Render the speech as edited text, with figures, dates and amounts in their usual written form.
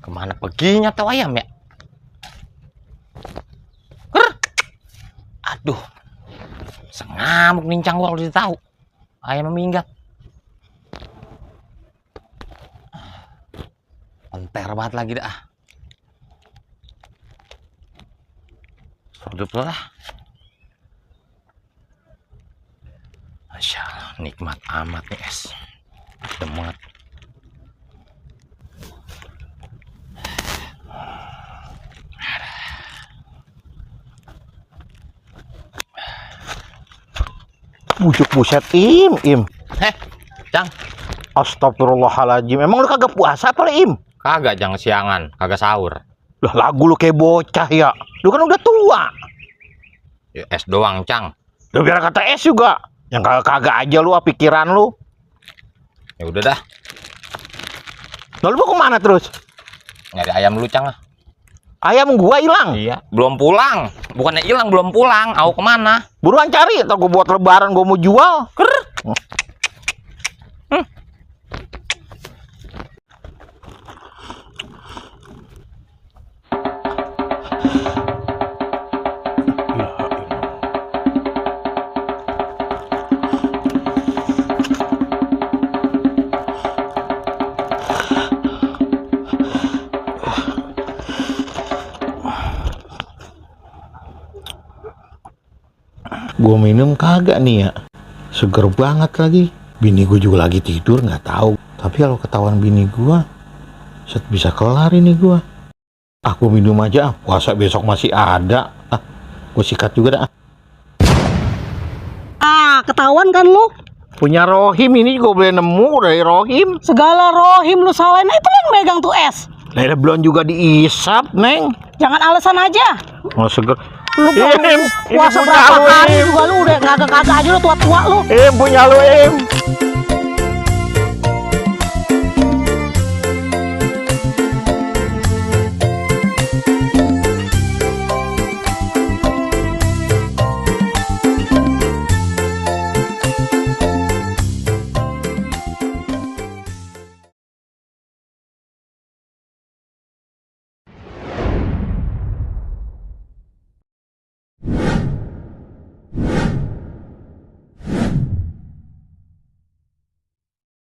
Kemana perginya tuh ayam ya? Ker. Aduh, sengamuk nincang gua kalau ditahu ayam minggat. Onter banget lagi dah. Sedap lah. Masya Allah, nikmat amat nih es. Adem banget. Bujuk buset, Im. Cang. Astagfirullahaladzim. Emang lu kagak puasa apa, Im? Kagak, Cang, siangan, kagak sahur. Lah lagu lu kayak bocah ya. Lu kan udah tua. Ya, es doang, Cang. Lu biar kata es juga. Yang kagak aja lu pikiran lu. Ya udah dah. Nah, lu mau kemana terus? Nyari ayam lu, Cang. Ayam gua hilang. Iya, belum pulang. Bukannya hilang, belum pulang. Au kemana? Buruan cari, atau gua buat lebaran gua mau jual. Ker. Gua minum kagak nih ya. Seger banget lagi. Bini gua juga lagi tidur, nggak tahu. Tapi kalau ketahuan bini gua, set bisa kelar ini gua. Aku minum aja, puasa besok masih ada. Gua sikat juga dah. Ketahuan kan lu? Punya Rohim ini juga boleh nemu dari Rohim. Segala rohim lu salahin, itu yang megang tuh es. Nah, belum juga diisap, Neng. Jangan alasan aja. Oh, seger. Lu puasa berapa hari juga lu udah kagak-kagak aja lu tua-tua lu. Punya lu, Im.